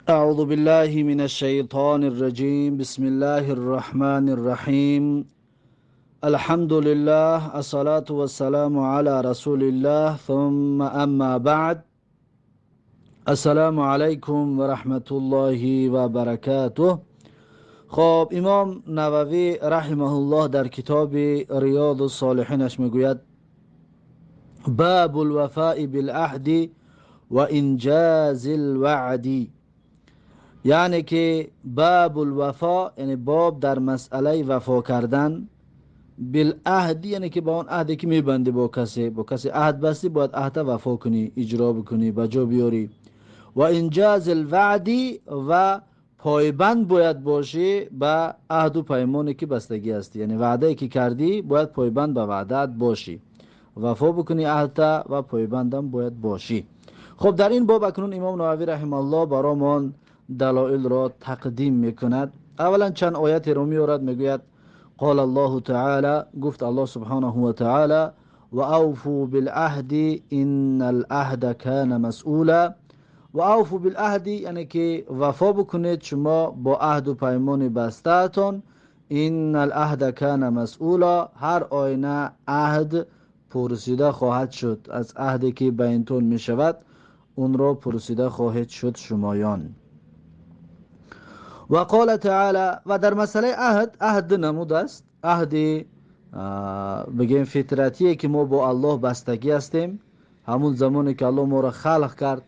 أعوذ بالله من الشيطان الرجيم. بسم الله الرحمن الرحيم. الحمد لله، الصلاة والسلام على رسول الله، ثم أما بعد. السلام علیکم و رحمت الله و برکاته. خب، امام نووی رحمه الله در کتاب ریاض الصالحینش میگوید: باب الوفاء بالعهد و انجاز الوعد. یعنی که باب الوفا، یعنی باب در مسئله وفا کردن، بالعهد، یعنی که با آن عهدی که میبندی با کسی، با کسی عهد بستی، باید عهد وفا کنی، اجرا بکنی، به جا بیاری، و انجاز الوعد، و پایبند باید باشی به عهد و پیمانی که بستگی هستی. یعنی وعده که کردی، باید پایبند به وعدت باشی، وفا بکنی عهد و پایبندم باید باشی. خب، در این باب اکنون امام نووی رحمه الله برامان دلائل را تقدیم میکند. اولا چند آیت رو میورد، میگوید: قال الله تعالی، گفت الله سبحانه و تعالی: و اوفوا بالعهد ان العهد كان مسئولا. و اوفوا بالعهد، یعنی که وفا بکنید شما با عهد و پیمان بسته‌تان. ان العهد كان مسئولا، هر آینه عهد پرسیده خواهد شد. از عهدی که بینتون می شود، اون را پرسیده خواهد شد شمایان. و قال تعالی، و در مسئله عهد، عهد نمود است. عهد بگیم فطرتیه که ما با الله بستگی هستیم. همون زمانی که الله ما را خلق کرد،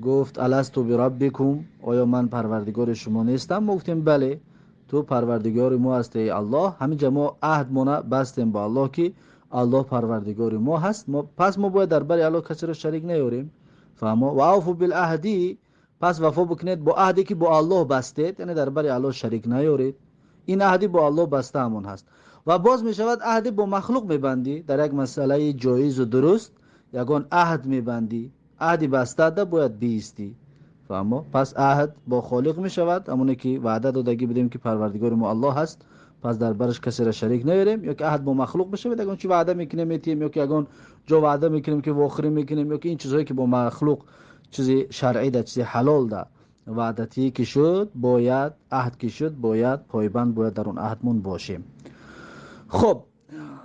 گفت: الست بربکم، آیا من پروردگار شما نیستم؟ ما گفتیم بله، تو پروردگار ما هستی الله. همینجا ما عهد مونه بستیم با الله که الله پروردگار ما هست. ما پس ما باید در بر الله کسی را شریک نیاریم. فهمو؟ و اوفوا بالعهد، پس وفا بکنید با عهدی که با الله بستید، یعنی در بر الله شریک نیارید. این عهدی با الله بسته همون هست. و باز می شود عهدی با مخلوق میبندی. در یک مسئله جایز و درست یگان عهد میبندی، عهدی بسته ده باید بیستی. فهمو؟ پس عهد با خالق می شود، همونه که وعده دادگی بدیم که پروردگار ما الله هست، پس در برش کسی را شریک نیاریم. یا که عهد با مخلوق بشه، یگان چی وعده میکنیم میتیم، یا که یگان جا وعده میکنیم که واخری میکنیم، یا که این چیزهایی که با مخلوق چیزی شرعی ده، چیزی حلال ده، وعدتی که شد باید، عهد که شد باید پایبند باید در اون عهدمون باشیم. خب،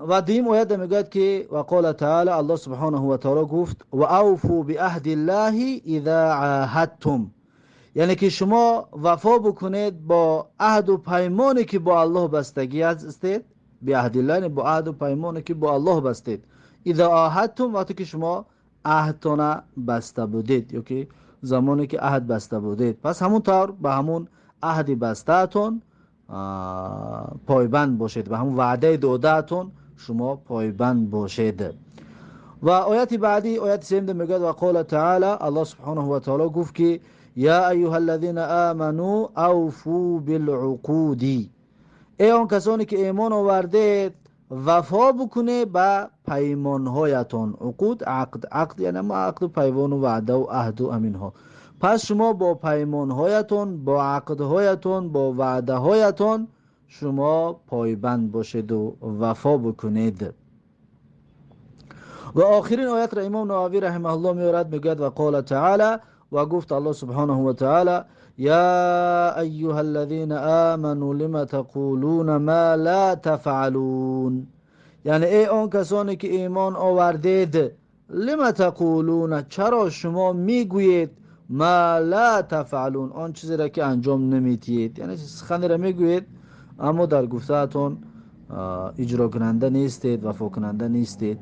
و دیم آیت میگوید که و قال تعالی، الله سبحانه و تعالی گفت: و اوفوا بعهد الله اذا عاهدتم. یعنی که شما وفا بکنید با عهد و پیمانی که با الله بستگی هستید. بعهد الله، یعنی با عهد و پیمانی که با الله بستید. اذا عاهدتم، وقتی که شما عهدتان بسته بودید، یا که زمانی که عهد بسته بودید، پس همون طور به همون عهد بستهتون پایبند باشید، به همون وعده دادهتون شما پایبند باشید. و آیت بعدی، آیت سوم، میگوید: و قال تعالی، الله سبحانه و تعالی گفت که یا ایها الذین آمنوا اوفوا بالعقود. ای آن کسانی که ایمان آوردید، وفا بکنه به پیمانهایتان. عقود، عقد، عقد یعنی ما عقد و پیمان و وعده و عهد و امینها. پس شما با پیمانهایتان، با عقدهایتان، با وعده هایتان شما پایبند باشید و وفا بکنید. و آخرین آیت را امام نووی رحمه الله میارد، میگوید: و قال تعالی، و گفت الله سبحانه و تعالی: یا ایها الذین آمنوا لم تقولون ما لا تفعلون. یعنی ای آن کسانی که ایمان آوردید، لم تقولون، چرا شما میگویید، ما لا تفعلون، آن چیزی را که انجام نمیتید. یعنی سخنی را میگویید اما در گفتهتون اجرا کننده نیستید، وفا کننده نیستید.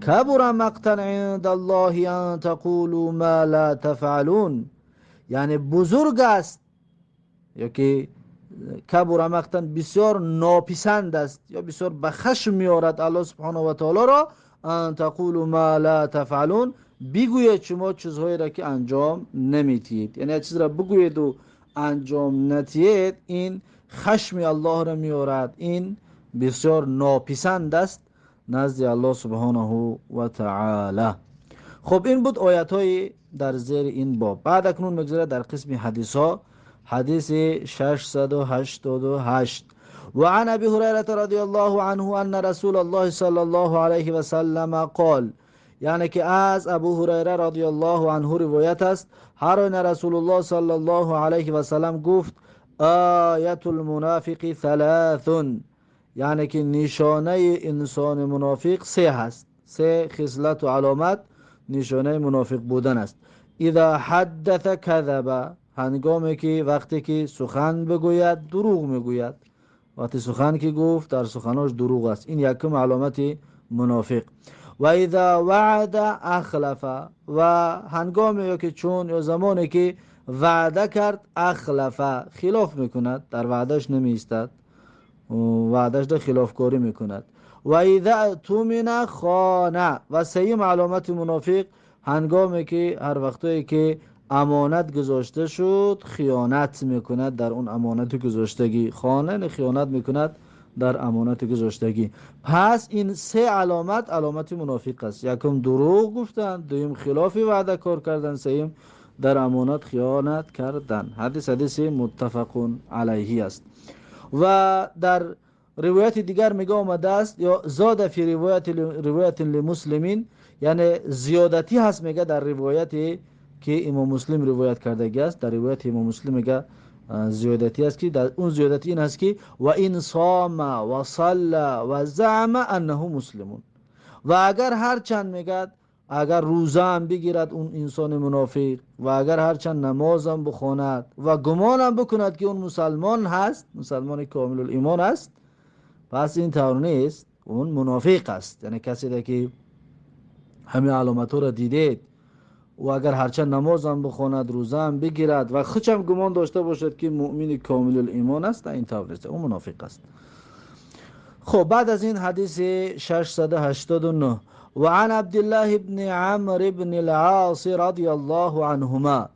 کبر مقتا عند الله ان تقولوا ما لا تفعلون. یعنی بزرگ است، یا که کبر مقتا، بسیار ناپسند است یا بسیار به خشم میآورد الله سبحانه و تعالی را، ان تقولوا ما لا تفعلون، بگویید شما چیزهایی را که انجام نمیتید. یعنی چیز را بگویید و انجام نتید، این خشم الله را میآورد، این بسیار ناپسند است نزد الله سبحانه و تعالی. خب، این بود آیت های در زیر این باب. بعد اکنون میگذره در قسم حدیث ها. حدیث 688: وعن ابي هريره رضي الله عنه ان رسول الله صلى الله عليه وسلم قال. یعنی که از ابو هریره رضی الله عنه روایت است، هر آینه رسول الله صلی الله علیه و سلم گفت آیت المنافق ثلاث، یعنی که نشانه انسان منافق سه هست، سه خصلت و علامت نشانه منافق بودن است. اذا حدث کذب، هنگامی که وقتی که سخن بگوید دروغ میگوید، وقتی سخن که گفت در سخناش دروغ است، این یکم علامت منافق. و اذا وعد اخلف، و هنگامی یا که چون یا زمانی که وعده کرد اخلف، خلاف میکند، در وعدهش نمی ایستد، وعدهش در خلافکاری میکند. و اذا اؤتمن خانه، و سیم علامت منافق هنگامی که هر وقتایی که امانت گذاشته شد خیانت میکند در اون امانت گذاشتگی، خانه خیانت میکند در امانت گذاشتگی. پس این سه علامت علامت منافق است. یکم دروغ گفتن، دویم خلاف وعده کار کردن، سیم در امانت خیانت کردن. حدیث حدیث متفق علیه است. و در روایت دیگر میگه آمده است یا زاد فی روایت لمسلمین، یعنی زیادتی هست میگه در روایتی که امام مسلم روایت کردگی است، در روایت امام مسلم میگه زیادتی است که در اون زیادتی این است که و این صام و صلى و زعم انه مسلمون، و اگر هرچند میگه اگر روزه هم بگیرد اون انسان منافق و اگر هرچند نماز هم بخواند و گمان هم بکند که اون مسلمان هست، مسلمان کامل الایمان است، پس این طور نیست، اون منافق است. یعنی کسی که همه علامت ها را دیدید و اگر هرچند نماز هم بخواند، روزه هم بگیرد و خودش هم گمان داشته باشد که مؤمن کامل الایمان است، این طور نیست، اون منافق است. خب بعد از این حدیث 689 و عن عبدالله ابن عمرو بن العاص رضی الله عنهما،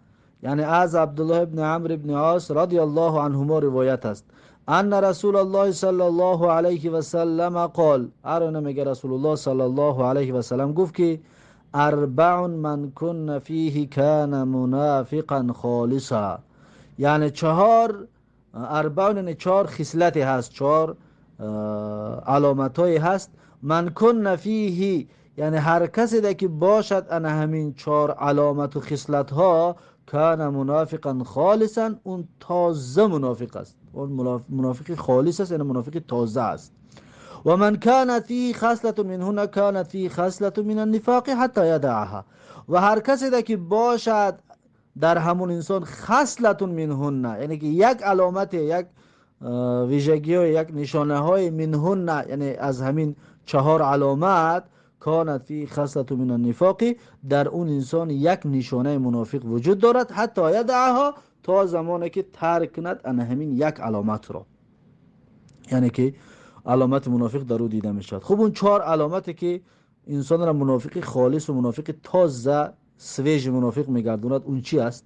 یعنی از عبدالله ابن عمرو بن عاص رضی الله عنهما روایت است ان رسول الله صلی الله علیه و سلم قال، هر میگه رسول الله صلی الله علیه و سلم گفت که اربع من کن فیه کان منافقا خالصا، یعنی چهار، اربع یعنی چهار خصلتی هست، چهار علامت‌هایی هست، من کن فیه یعنی هر کسی که باشد ان همین چهار علامت و خصلت ها، کان منافقا خالصا، اون تازه منافق است، اون منافق خالص است، یعنی منافق تازه است. و من كانت فيه خصلة منهن كانت فيه خصلة من النفاق حتى يدعها، و هر کسی که باشد در همون انسان خصلة منهن، یعنی که یک علامت، یک ویژگی و یک نشانه های منهن، یعنی از همین چهار علامت، کانت فی خصلة من النفاق، در اون انسان یک نشانه منافق وجود دارد، حتی یدعها، تا زمانی که ترک کند ان همین یک علامت را، یعنی که علامت منافق در او دیده می شود. خب اون چهار علامتی که انسان را منافق خالص و منافق تازه سویج منافق میگرداند اون چی است؟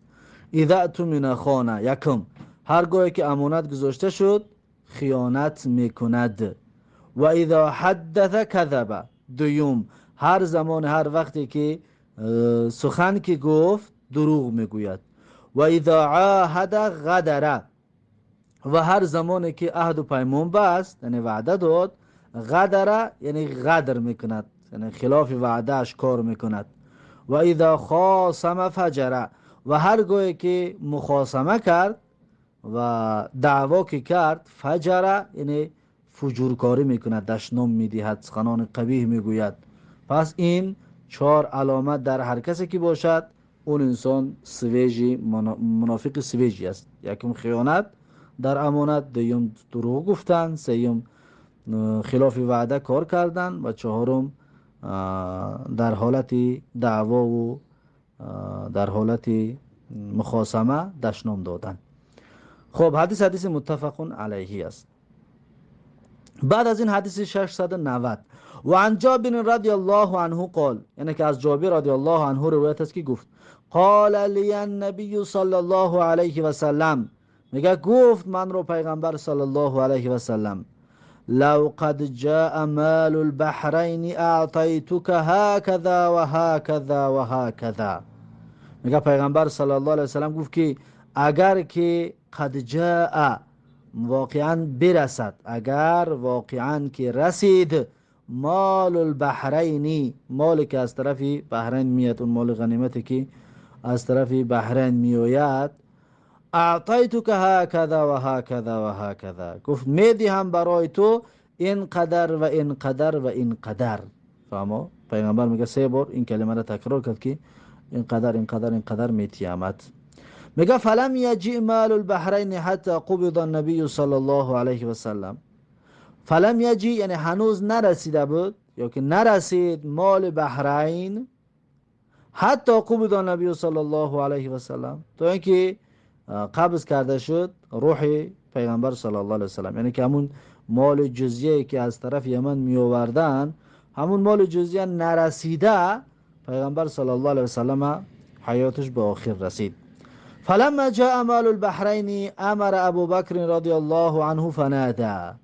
اذا اؤتمن خانه، یکم هرگاه که امانت گذاشته شد خیانت میکند. و اذا حدث کذب، دوم هر زمان هر وقتی که سخن که گفت دروغ میگوید. و اذا عاهد غدر، و هر زمانی که عهد و پیمان بست، یعنی وعده داد، غدر یعنی غدر میکند، یعنی خلاف وعدهش کار میکند. و اذا خاصم فجر، و هرگاه که مخاصمه کرد و دعوا که کرد، فجر یعنی فجورکاری میکند، دشنام میدهد، سخنان قبیح میگوید. پس این چهار علامت در هر کسی که باشد اون انسان سویجی، منافق سویجی است. یکم خیانت در امانت، دوم دروغ گفتن، سوم خلاف وعده کار کردن و چهارم در حالت دعوا و در حالت مخاصمه دشنام دادن. خب حدیث حدیث متفق علیه است. بعد از این حدیث 690 و عن جابر رضی الله عنه قال، یعنی که از جابر رضی الله عنه روایت است که گفت قال لی النبی صلی الله علیه و سلم، میگه گفت من رو پیغمبر صلی الله علیه و سلم لو قد جاء مال البحرین اعطیتک هكذا وهكذا وهكذا. میگه پیغمبر صلی الله علیه و سلم گفت که اگر که قد جاء واقعا برسد، اگر واقعا که رسید مال البحرین، مال که از طرف بحرین میاد، اون مال غنیمتی که از طرف بحرین میآید، اعطیتک هکذا و هکذا و هکذا، گفت میدهم برای تو اینقدر و اینقدر و اینقدر. فهمو؟ پیغمبر میگه سه بار این کلمه را تکرار کرد که اینقدر اینقدر اینقدر میتیامد. میگه فلم یجئ مال البحرین حتی قبض النبی صلی الله علیه و سلم. فلم یجی یعنی هنوز نرسیده بود یا که نرسید مال بحرین حتی قبض النبی صلی الله علیه و سلم، تا اینکه قبض کرده شد روح پیغمبر صلی الله علیه و سلم. یعنی که همون مال جزیه که از طرف یمن می آوردن، همون مال جزیه نرسیده، پیغمبر صلی الله علیه و سلم حیاتش به آخر رسید. فلما جاء مال البحرین امر ابو بکر رضی الله عنه فنادى.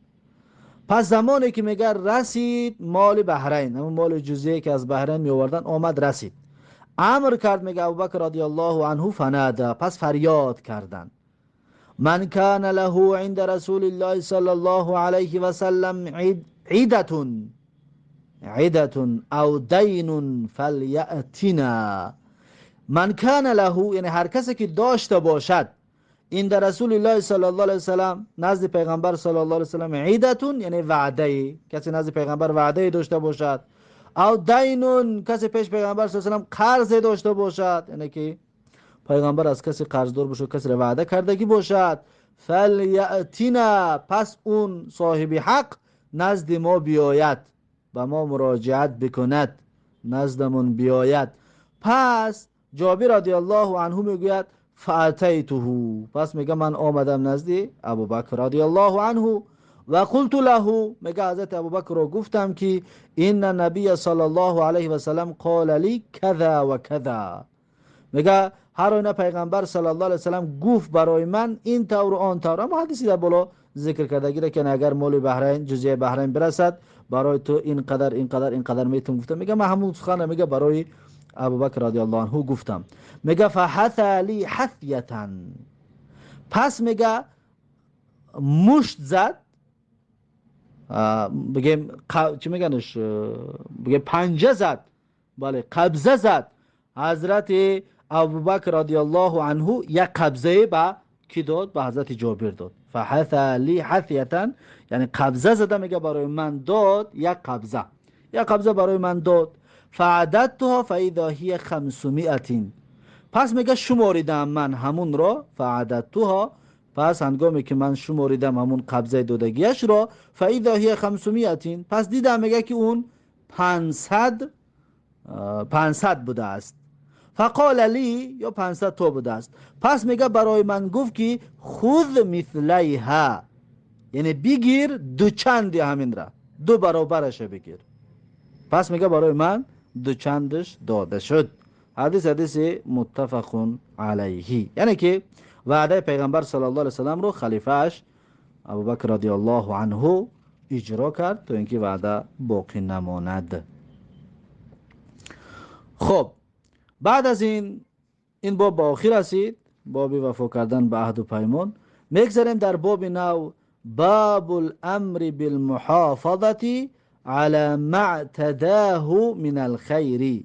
پس زمانی که میگه رسید مال بحرین، همون مال جزیه که از بحرین می آوردن آمد رسید، امر کرد میگه ابوبکر رضی الله عنه فنادى، پس فریاد کردند من کان له عند رسول الله صلی الله علیه و سلم عدة او دین فلیأتنا. من کان له یعنی هر کسی که داشته باشد عند رسول الله صلی الله علیه و سلم، نزد پیغمبر صلی الله علیه و سلم، عدة یعنی وعده، کسی نزد پیغمبر وعده داشته باشد، او دینون کسی پیش پیغمبر صلی الله علیه و سلم قرض داشته باشد، یعنی که پیغمبر از کسی قرضدار باشد، کسی را وعده کردگی باشد، فلیأتنا، پس اون صاحب حق نزد ما بیاید، به ما مراجعت بکند، نزدمون بیاید. پس جابر رضی الله عنه میگوید فأتیته، پس میگه من آمدم نزد ابوبکر رضی الله عنه و قلت له، میگه حضرت ابوبکر رو گفتم که ان النبی صلی الله علیه و سلم قال لی کذا و کذا. میگه هر آینه پیغمبر صلی الله علیه و سلم گفت برای من این طور و آن طور. اما حدیثی در بالا ذکر کرده گیره که اگر مال بحرین جزیه بحرین برسد برای تو اینقدر اینقدر اینقدر میتون گفتم. میگه من همون سخن میگه برای ابوبکر رضی الله عنه گفتم. میگه فحث لی حثیة، پس میگه مشت زد، بگیم چی میگنش، بگیم پنجه زد، بله قبضه زد. حضرت ابوبکر رضی الله عنه یک قبضه به کی داد؟ به حضرت جابر داد. فحث لی حثیة یعنی قبضه زده، میگه برای من داد یک قبضه، یک قبضه برای من داد. فعددتها فاذا هی 500، پس میگه شماریدم من همون را. فعددتها، پس هنگامی که من شماریدم همون قبضه دادگیش را، فاذا هی 500، پس دیدم میگه که اون 500 بوده است. فقال لی، یا 500 تا بوده است. پس میگه برای من گفت که خذ مثلیها، یعنی بگیر دو چندی همین را، دو برابرش بگیر. پس میگه برای من دو چندش داده شد. حدیث حدیث متفق علیه، یعنی که وعده پیغمبر صلی الله علیه و سلم رو خلیفه‌اش ابوبکر رضی الله عنه اجرا کرد تا اینکه وعده باقی نماند. خب بعد از این باب به آخر رسید، باب وفا کردن به عهد و پیمان. میگذریم در باب نو، باب الامر بالمحافظه على ما اعتداه من الخیر.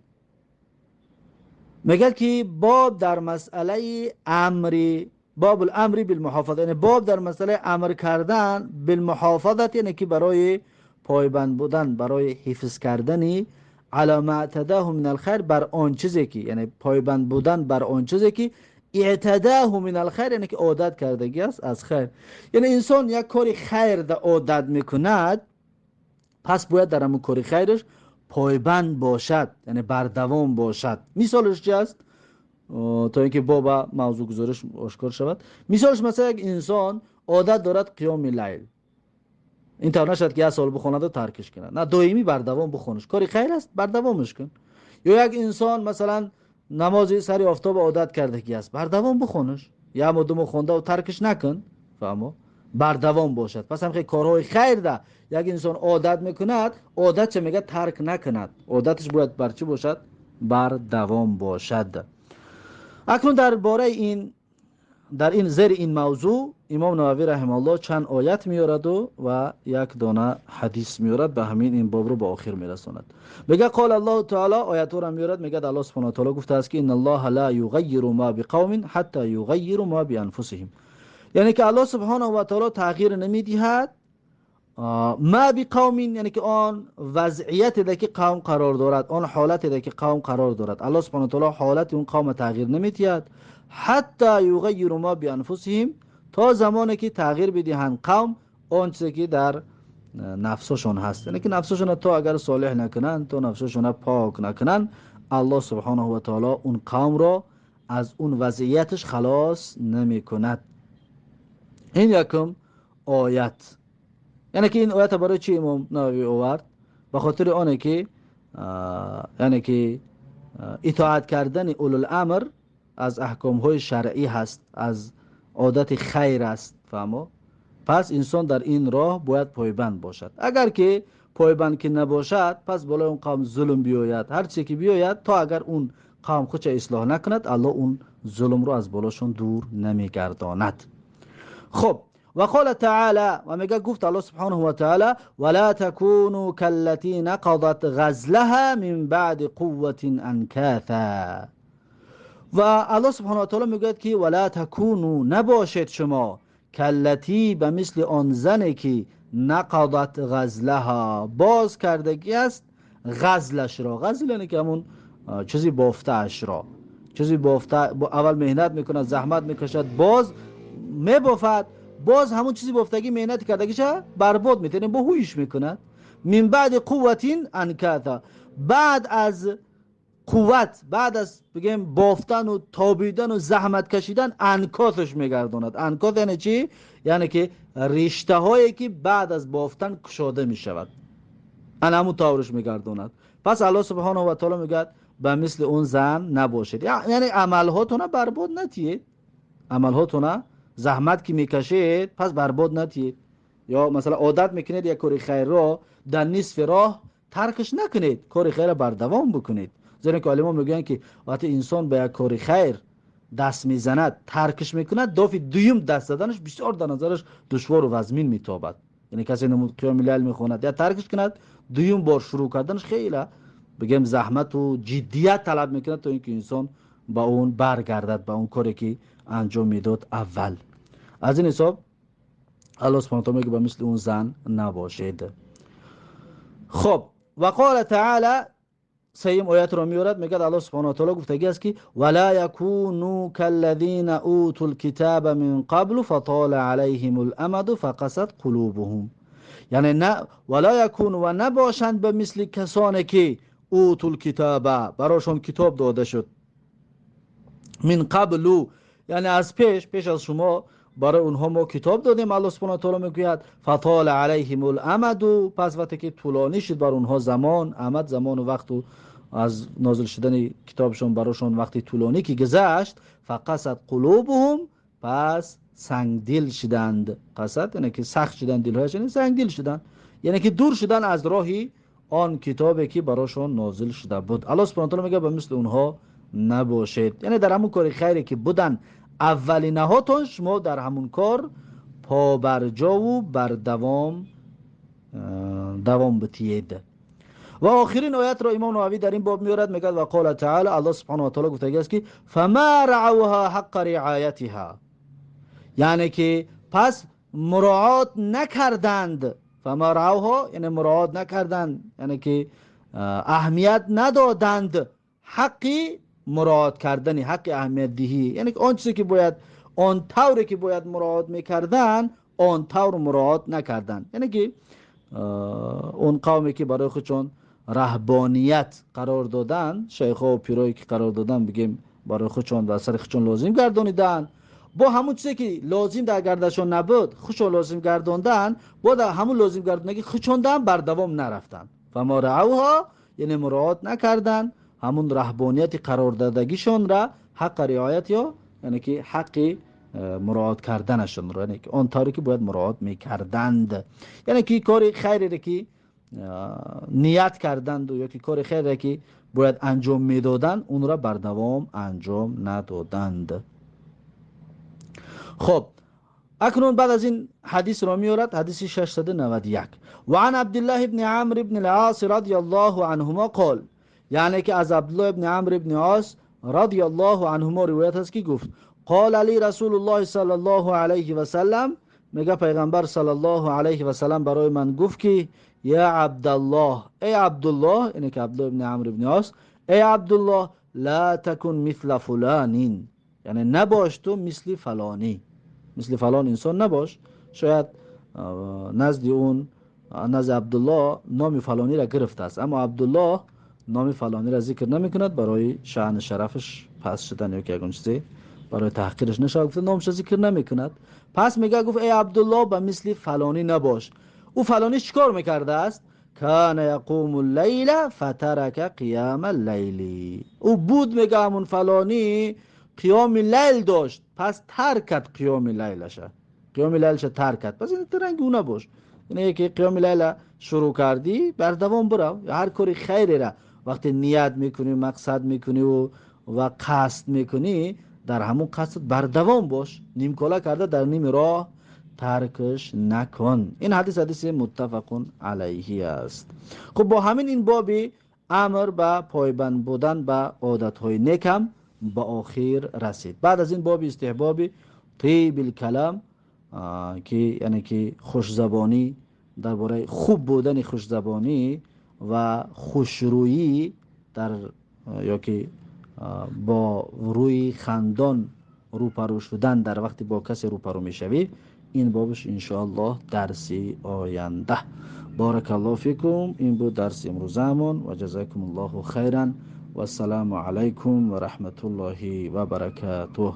میگه که باب در مسئله امری، باب الامر بالمحافظه، یعنی باب در مسئله امر کردن بالمحافظه، یعنی که برای پایبند بودن، برای حفظ کردن علی ما اعتداه من الخیر، بر آن چیزی که، یعنی پایبند بودن بر آن چیزی که اعتداه من الخیر، یعنی که عادت کردگی است از خیر. یعنی انسان یک کاری خیر در عادت میکند، پس باید در همون کاری خیرش پایبند باشد، یعنی بردوام باشد. مثالش چی است؟ تا اینکه بابا موضوع گزارش آشکار شود. مثالش مثلا یک انسان عادت دارد قیام لیل، این طور نشد که یک سال بخواند و ترکش کند، نه دائمی بردوام بخونش، کاری خیر است بردوامش کن. یا یک انسان مثلا نماز سر آفتاب عادت کرده کی است، بردوام بخونش، یا مدام خونده و ترکش نکن، فهمو، بردوام باشد. پس هم خیلی کارهای خیر ده یک انسان عادت میکند، عادت چه میگه ترک نکند، عادتش باید بر چی باشد؟ بر دوام باشد. اکنون درباره این Дар ин зери ин мавзӯъ имом Нававӣ раҳимаҳуллоҳ чанд оят меорад ва як дона ҳадис меорад, ба ҳамин ин бобро ба охир мерасонад. Мегӯяд қол Аллоҳу таъоло, оятҳоро меорад, мегӯяд Аллоҳ субҳонаҳу ва таъоло гуфтааст ки инналлоҳа ла юғаййиру ма биқавмин ҳатта юғаййиру ма бианфусиҳим, яъне ки Аллоҳ субҳонаҳу ва таъоло тағйир намедиҳад ма биқавмин, яъне ки он вазъияте ки қавм қарор дорад, он ҳолате ки қавм қарор дорад, Аллоҳ субҳонаҳу ва таъоло ҳолати он қавмро тағйир намедиҳад ҳатта юғаййиру ма бианфусиҳим, то замоне ки тағйир бидиҳанд қавм он чизе ки дар нафсашон ҳаст, яъне ки нафсашонро то агар солеҳ накунанд, то нафсашонро пок накунанд, Аллоҳ субҳонаҳу ва таъоло он қавмро аз он вазъияташ халос намекунад. Ин якум оят. Яъне ки ин оятро барои чӣ имом Нававӣ овард? Ба хотири оне ки яъне ки итоат кардани улул-амр аз аҳкомҳои шаръӣ ҳаст, аз одати хайр аст, фаҳмо? Пас инсон дар ин роҳ бояд пойбанд бошад. Агар ки пойбанд ки набошад, пас болои он қавм зулм биёяд, ҳар чизе ки биёяд, то агар он қавм худша ислоҳ накунад, Аллоҳ он зулмро аз болошон дур намегардонад. Хуб, ва қола таъала, ва мега гуфт Аллоҳ субҳонаҳу ва таъала ва ла такуну каллати нақадат ғазлаҳа мин баъди қувватин анкатha. Ва Аллоҳ субҳонаҳу ва таъала мегӯяд ки ва ла такуну, набошед шумо, каллати, ба мисли он зане ки нақадат ғазлаҳа, боз кардагӣ аст ғазлашро. Ғазл яъне ки ҳамун чизи бофтаашро, чизи бофта аввал меҳнат мекунад, заҳмат мекашад, боз мебофад, боз ҳамун чизи бофтагӣ меҳнати кардагиша барбод метавонад, яъне бо ҳуйиш мекунад. Мин баъди қувватин анката, баъд аз қувват, баъд аз бигем бофтану тобидану заҳмат кашидан анкоташ мегардонад. Анкот яъне чӣ? Яъне ки риштаҳое ки баъд аз бофтан кушода мешавад, ана ҳамун тавраш мегардонад. Пас Аллоҳ субҳонаҳу ва таъоло мегӯяд ба мисли он зан набошед, яъне амалҳотона барбод натиед, амалҳотона заҳмат ки мекашед пас барбод натиед. Ё масалан одат мекунед як кори хайрро, дар нисфи роҳ таркаш накунед, кори хайрро бардавом бикунед. Зеро ки олимон мегӯянд ки вақте инсон ба як кори хайр даст мезанад, таркаш мекунад, дофи дуюм даст заданаш бисёр дар назараш душвору вазмин метобад. Яъне касе қиёми лайл мехонад, я таркаш кунад, дуюм бор шурӯъ карданаш хеле бигем заҳмату ҷиддият талаб мекунад, то ин ки инсон ба он баргардад, ба он коре ки анҷом медод аввал. Аз ин ҳисоб Аллоҳ субҳонаҳу ва таъоло мегӯяд ба мисли он зан набошед. Хоб, ва қола таъала, сеюм оятро меорад, мегӯяд Аллоҳ субҳонаҳу ва таъоло гуфтагӣ аст ки ва ла якуну каллазина утул китаба мин қаблу фатола алайҳимул амаду фақасат қулубуҳум. Яъне на ва ла якуну, ва набошанд ба мисли касоне ки утул китаба, барошон китоб дода шуд, мин қаблу, яъне аз пеш, пеш аз шумо барои онҳо мо китоб додем. Аллоҳ субҳонаҳу ва таъоло мегӯяд фатола алайҳимул амаду, пас вақте ки тӯлонӣ шуд бар онҳо замон, амад замону вақту аз нозил шудани китобшон барошон вақти тӯлонӣ ки гузашт, фақасат қулубуҳум, пас сангдил шуданд. Қасат яъне ки сахт шуданд дилҳояшон, яъне сангдил шуданд, яъне ки дур шуданд аз роҳи он китобе ки барошон нозил шуда буд. Аллоҳ субҳонаҳу ва таъоло мегӯяд ба мисли онҳо набошед, яъне дар ҳамон кори хайре ки буданд аввалинаҳотон, шумо дар ҳамон кор побарҷову бардавом давом битиед. Ва охирин оятро имом Нававӣ дар ин боб меорад, мегӯяд ва қола таъала, Аллоҳ субҳонаҳу ва таъоло гуфтагӣ аст ки фама раавҳа ҳаққа риоятиҳа, яъне ки пас муроат накарданд. Фама раавҳа яъне муроат накарданд, яъне ки аҳамият надоданд ҳаққи муроат кардани, ҳаққи аҳамиятдиҳӣ, яъне он чизе ки бояд, он тавре ки бояд муроат мекарданд, он тавр муроат накарданд. Яъне ки он қавме ки барои худшон раҳбоният қарор доданд, шайхҳо ва пирое ки қарор доданд, бигем барои худшон дар сари худшон лозим гардониданд, бо ҳамун чизе ки лозим дар гардашон набуд, худшон лозим гардонданд, бо дар ҳамун лозим гардондагӣ худшондаам бардавом нарафтанд. Фама раавҳо, яъне муроат накарданд ҳамун раҳбонияти қарордодагишонра, ҳаққа риоят, ё яъне ки ҳаққи муроат карданашонро, яъне ки он тавре ки бояд муроат мекарданд, яъне ки кори хайрере ки ният карданду ё ки кори хайре ки бояд анҷом медоданд, онро бардавом анҷом надоданд. خب اکنون بعد از این حدیث را میارد، حدیث 691. و عن عبدالله ابن عمرو ابن العاص رضی الله عنهما قال، یعنی که از عبدالله ابن عمرو ابن عاص رضی الله عنهما روایت است که گفت قال علی رسول الله صلی الله علیه و سلم، میگه پیغمبر صلی الله علیه و سلم برای من گفت که یا عبدالله، ای عبدالله، اینه که عبدالله ابن عمرو ابن عاص، ای عبدالله لا تکن مثل فلان، یعنی نباش تو مثل فلانی، مثل فلان انسان نباش. شاید نزد اون، نزد عبدالله نام فلانی را گرفته است، اما عبدالله نام فلانی را ذکر نمی کند برای شأن شرفش پس شدن یا که یگان چیزی برای تحقیرش نشه، گفته نامش ذکر نمی کند. پس میگه گفت ای عبدالله به مثل فلانی نباش. او فلانی چیکار میکرده است؟ کان یقوم اللیل فترک قیام اللیل. او بود میگه همون فلانی قیام لیل داشت، پس ترک کرد قیام لیلش، قیام لیلش ترک کرد. پس این رنگ او نباش، اینه که قیام لیل شروع کردی بر دوام برو. هر کاری خیری را وقتی نیت میکنی، مقصد میکنی و قصد میکنی، در همون قصد بر دوام باش، نیمکاله کرده در نیم راه ترکش نکن. این حدیث حدیث متفق علیه است. خب با همین این بابی امر به پایبند بودن به عادتهای نیکم به آخر رسید. بعد از این باب استحباب طیب الکلام که یعنی که خوشزبانی، درباره خوب بودن خوشزبانی و خوشرویی در یا که با روی خندان روپرو شدن در وقتی با کسی روپرو میشوی، این بابش انشاءالله درسی آینده. بارک الله فیکم. این بود درس امروزمون و جزاکم الله خیرا و السلام علیکم و رحمت الله و برکاته.